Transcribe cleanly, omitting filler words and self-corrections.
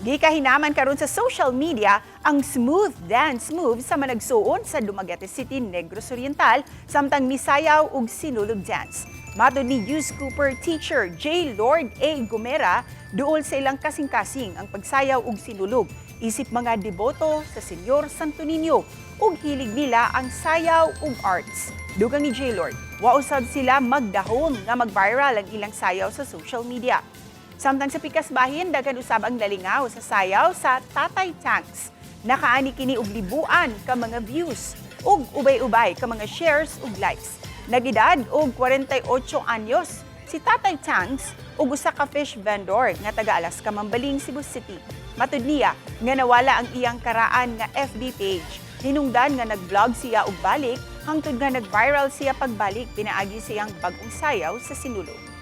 Gikahinaman karon sa social media ang smooth dance move sa managsuon sa Dumaguete City, Negros Oriental, samtang misayaw og sinulog dance. Matod ni Hughes Cooper teacher J. Lord A. Gomera, duol sa ilang kasing-kasing ang pagsayaw og sinulog isip mga deboto sa Senyor Santo Niño ug hilig nila ang sayaw ug arts. Dugang ni J. Lord, wa usab sila magdahom nga mag-viral ang ilang sayaw sa social media. Samtang sa pikas bahin, daghan usab ang nalingaw sa sayaw sa Tatay Tanks. Nakaani kini og libuan ka mga views ug ubay-ubay ka mga shares ug likes. Nag-edad og 48 anyos si Tatay Tanks ug usa ka fish vendor nga taga Alaska, Mambaling, Cebu City. Matud niya nga nawala ang iyang karaan nga FB page. Hinungdan nga nag-vlog siya og balik hangtod nga nag-viral siya pagbalik pinaagi siyang bag-ong sayaw sa sinulog.